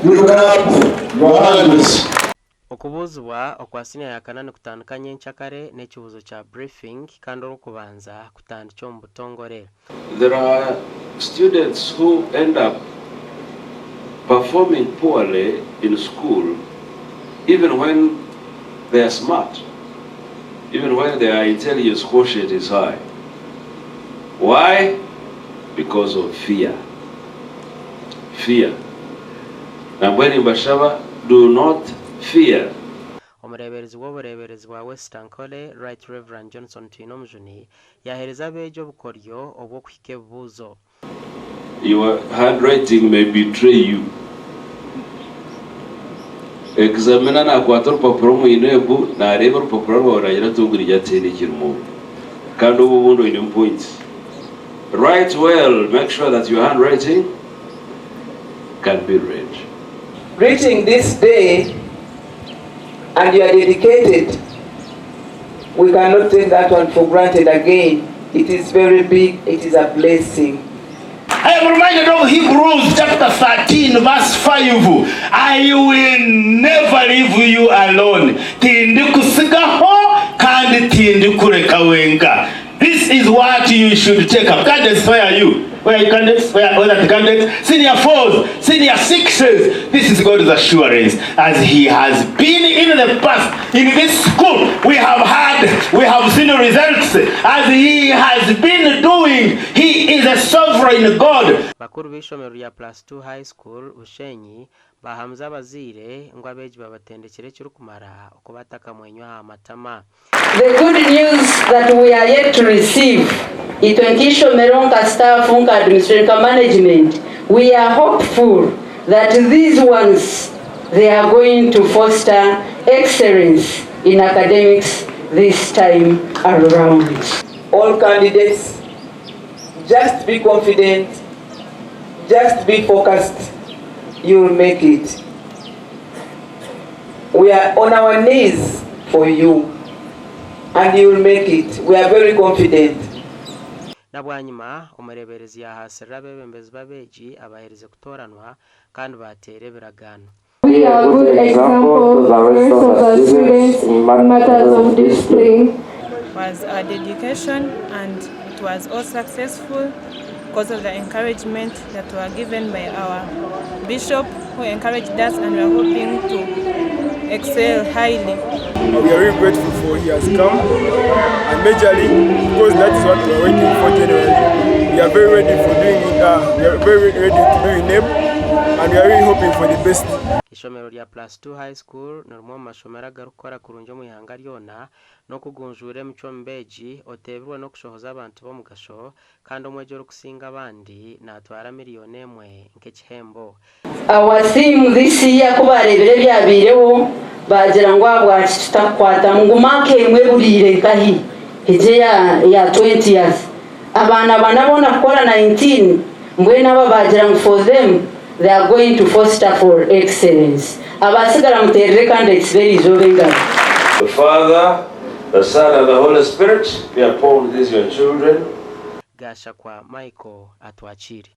You clap your hands. Okubuuzibwa okwa siniya ya kana nikutandika nyenkyakare n'ekibuuzo kya briefing kandi orw'okubanza kutandikye omu butongore. There are students who end up performing poorly in school even when they are smart, even when their intelligence quotient is high. Why? Because of fear. Fear. Nambwenu nimbashaba do not fear. Omureeberezi w'obureeberezi bwa West Ankole, Right Rev. Johnson Twinomujuni, yaaheereza abeegi obukoryo obw'okuhika ebibuuzo. Your handwriting may betray you. Examiner nakwata orupapura omu INEB nareeba orupapura rwawe nagira ati ogu niryo atihaine ekirimu kandi obu obundi oinemu points. Write well, make sure that your handwriting can be read. Reaching this day and you are dedicated, we cannot take that one for granted again. It is very big, it is a blessing. I am reminded of Hebrews chapter 13 verse 5. I will never leave you alone. Tindikusigaho kandi tindikureka wenka. This is what you should take up. Candidates, where are you? Where are you candidates? Where are the candidates? Senior fours, senior sixes. This is God's assurance. As he has been in the past, in this school, we have had, we have seen results. As he has been doing, he is a sovereign God. Bakuru b'eishomero rya Plus Two High School, Bushenyi, baahamize abazaire ngu abeegi babatendekire ekirikumara okubata akamwenyo aha matama. The good news that we are yet to receive, itwe nk'eishomero nka staff nka administration nka management, we are hopeful that these ones they are going to foster excellence in academics this time around. All candidates, just be confident, just be focused, you'll make it. We are on our knees for you and you'll make it. We are very confident. Na bwanyima omureeberezi yaahaasirira abeebembezi b'abeegi abaaherize kutooranwa kandi baateera ebiragaano. Be a good example to the rest of the students in matters of discipline. Was our dedication and it was all successful because of the encouragement that were given by our bishop who encouraged us and we are hoping to excel highly. We are really grateful for he has come and majorly because that is what we are waiting for generally. We are very ready for doing it, we are very ready to do UNEB and we are really hoping for the best. Eishomero rya Plus Two High School ni rimwe omu mashomero agarikukora kurungi omu ihanga ryona n'okugunjuura emicwe omu beegi oteebirwe n'okushohoza abantu b'omugasho Kandi omwegi orikusinga abandi naatwara miriyoni emwe nk'ekihembo. Our theme this year ku baareebire ebyabaireho baagira ngu ahabwaki tutakukwatamu ngu mark emwe eburiire nkahi egyo eya 20 years abaana bana boona kukora 19 mbwenu aba baagira ngu for them they are going to foster for excellence abaatsigara muteerere candidates b'eriizooba engaro. The Father, the Son, and the Holy Spirit be upon these your children. Gashakwa Michael Atwakiire.